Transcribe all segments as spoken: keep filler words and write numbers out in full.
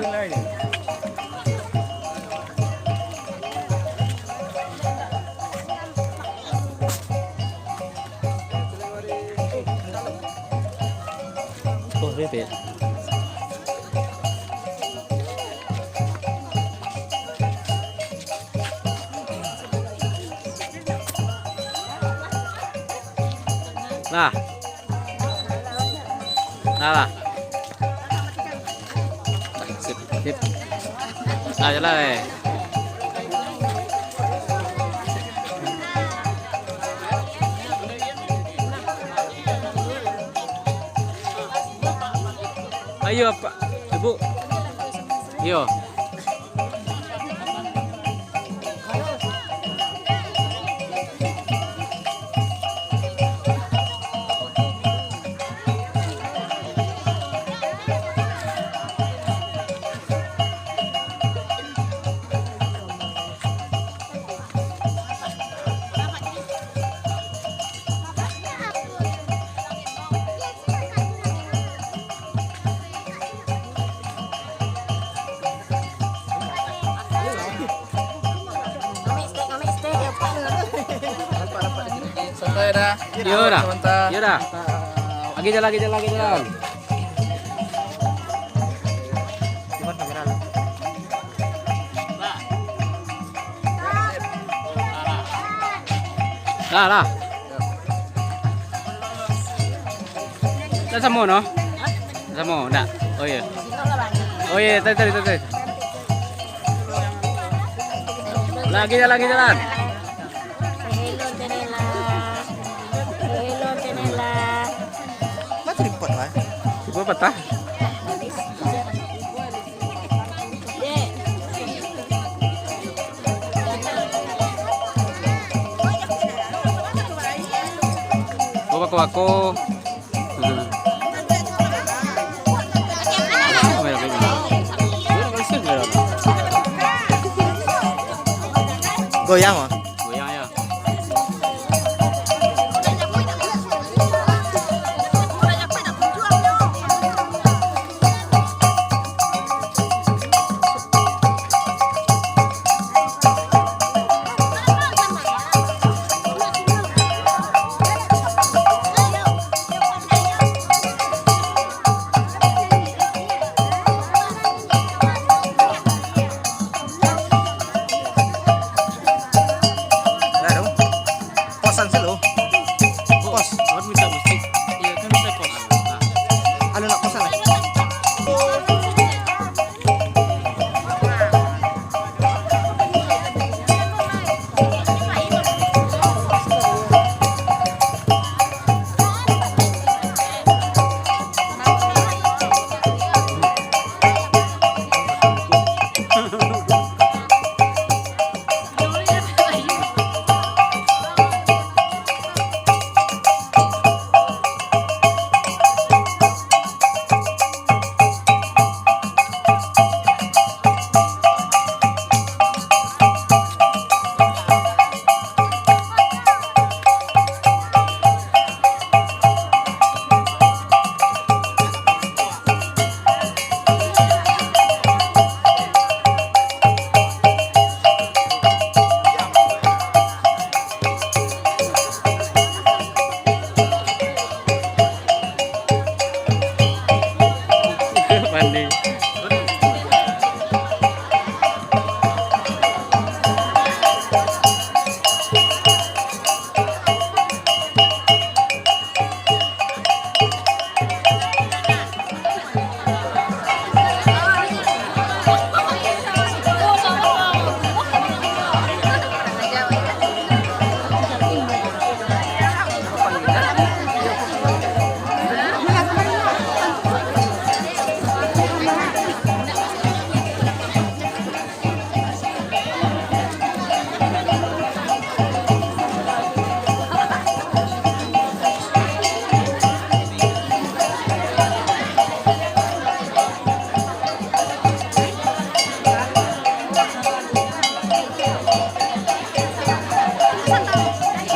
Oh, ribet. Nah. Nah, lah. Sip, sip. Nah, jalan, eh. Ayo, Pak. Ibu. Iyo. Santai dah. Iyo dah. Sebentar. Iyo dah. Lagi jalan, lagi jalan, lagi jalan. Lah, lah. Dah samo, no? Dah samo, dah. Oh, iyo. Oh, iyo, tadi, tadi, tadi. Lagi jalan, lagi jalan. Hello, Tenela. Hello, Tenela. Masa tripod, Mas? Tripod patah. Oh, bako-bako. Hmm. Goyang, ah. Goyang, yo. Lah, dong. Posan sih lo. Pos. Awak minta musik. Iya, kan bisa pos. Nah. Anu, nak posan lah. Pandai.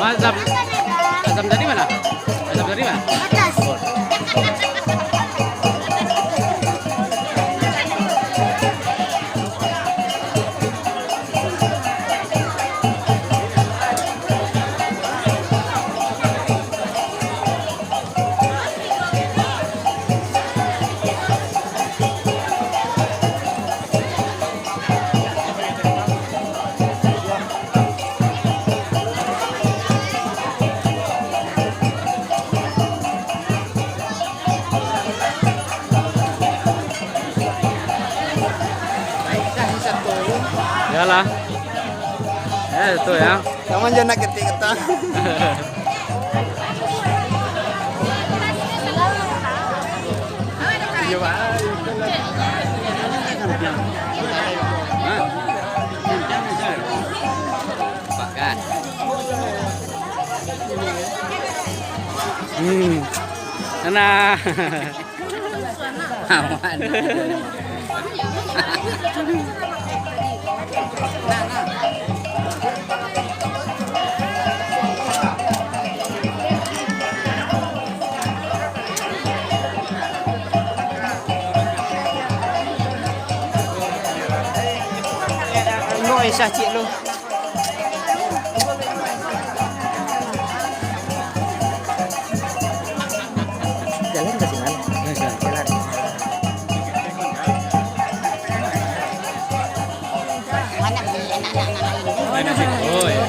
Mas Zam-, Azam dari mana? Azam dari mana? Atas. Oh. Yalah. Eh, tu ya. Kamu jangan nak ketik ketak. Iya, Pak. Hah? Pak, kan? Hmm. Nah. Aman. Tengok Aisyah cik lu. Jalan ke sini. Jalan. Banyak sih anak-anak lain. Banyak sih. Oh, iya.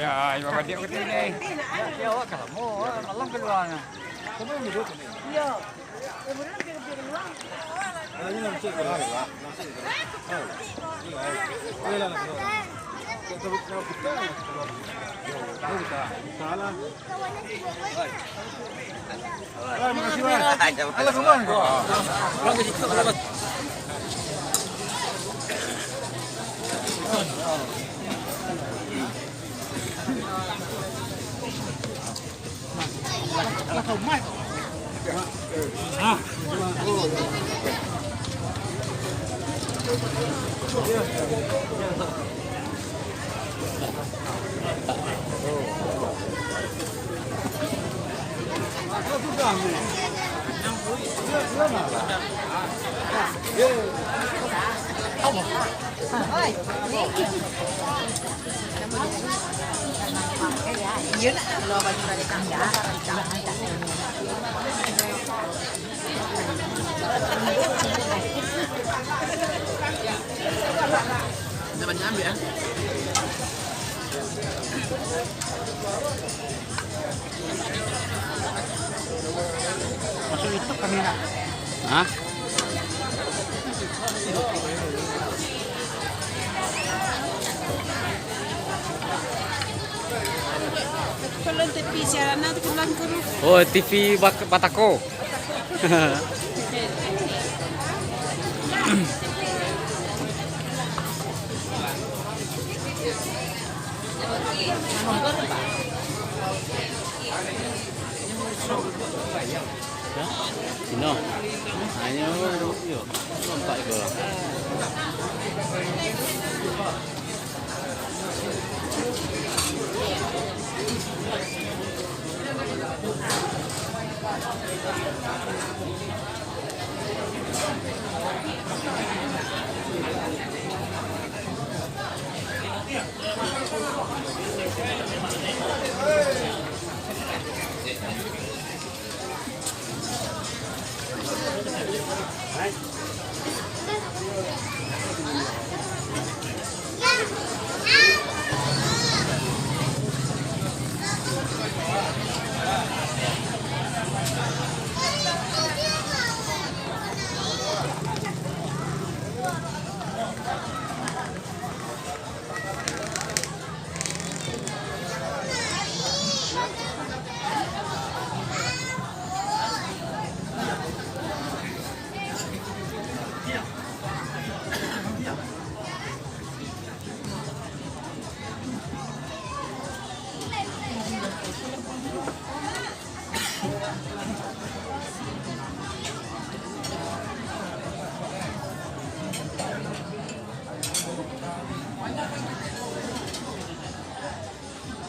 Ya, ibu badik aku tadi. Ya, awak kalau mau, malam keluarnya. Kamu duduk sini. Iya. Masuk YouTube kami nak. Hah? Kalau T V siaran tu pulang ke rumah. Oh, T V bak-, Batako. Sino. Hanyo, yo, nampak iko lah.